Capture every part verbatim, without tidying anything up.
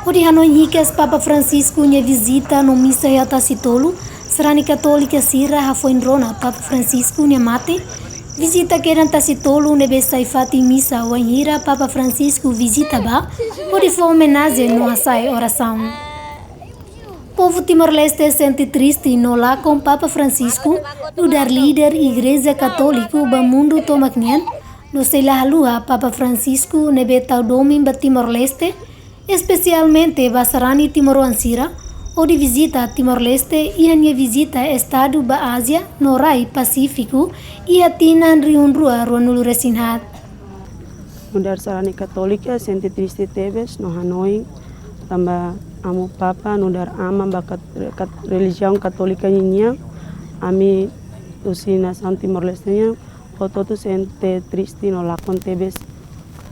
Hodi hanoin hikas Papa Francisco nia vizita no misa iha Tasitolu, sarani katólika sira hafoin rona Papa Francisco nia mate. Vizita kedan Tasitolu ne'ebé sai fatin misa wainhira Papa Francisco vizita ba, hodi fó omenajen no hasa'e orasaun. Povu Timor-Leste sente triste no lakon Papa Francisco nu'udar líder Igreja Katólika ba mundu tomak nian, no sei la haluha Papa Francisco ne'ebé tau domin ba Timor-Leste, espesialmente ba sarani timoroan sira, hodi vizita Timor-Leste iha nia vizita estadu ba Ázia no rai Pasífiku iha tinan rihun rua ruanulu-resin-haat. Nu'udar sarani katólika sente triste tebes no hanoin tanba Amu Papa nu'udar aman ba kat-, kat-, relijiaun katólika ninian, ami husi nasaun Timor-Leste nian hotu-hotu sente triste no lakon tebes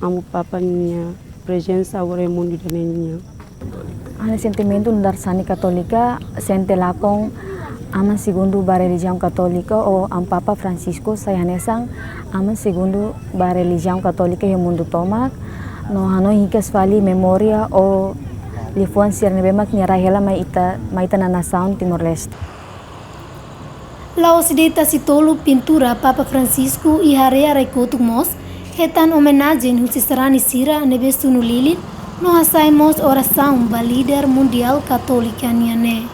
Amu Papa nia prezensa agora iha mundu ida-ne'e nian. Ha'u-nia sentimentu nu'udar sarani katólika sente lakon aman segundu ba relijiaun katólika ou Amu Papa Francisco sai hanesan aman segundu ba relijiaun katólika iha mundu tomak. No hanoin hikas fali memória ou liafuan sira ne'ebé mak nia rai hela mai ita, mai ita-nia nasaun Timor-Leste. La'ós de'it Tasitolu, pintura Papa Francisco iha área rai kotuk mós hetan omenajen husi sarani sira ne'ebé sunu lilin no hasa'e mós orasaun ba líder mundiál katólika nian ne'e.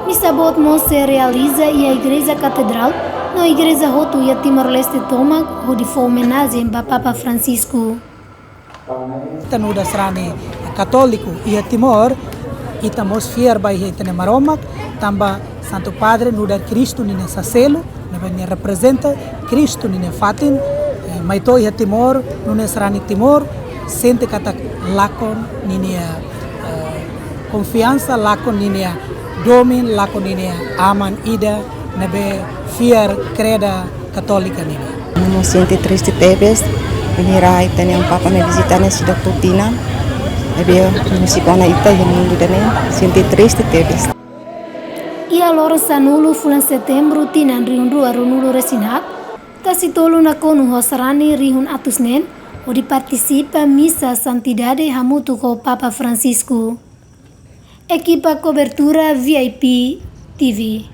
Misa boot mós sei realiza iha Igreja Katedrál no igreja hotu iha Timor-Leste tomak hodi fó omenajen ba Papa Francisco. Ita nu'udar sarani katóliku iha Timor, ita mós fiar ba iha ita-nia Maromak, tanba Santu Padre nu'udar Kristu ninia saselu, ne'ebé nia reprezenta Kristu ninia fatin, eh, mai to'o iha Timor, nune'e sarani Timor sente katak lakon ninia, eh, konfiansa, lakon ninia domin, lakon ninia aman ida ne'ebé fiar kreda katólika nian. Ha'u mós sente triste tebes, bainhira ita-nia Amu Papa mai vizita ne'e seidauk tolu tinan, ne'ebé husi kuandu ita iha mundu ida-ne'e, sente triste tebes. Iha loron sanulu fulan Setembru tinan rihun rua ruanulu-resin-haat, Tasitolu nakonu ho sarani rihun atus neen hodi partisipa misa santidade hamutuk ho Papa Francisco. Ekipa kobertura V I P T V.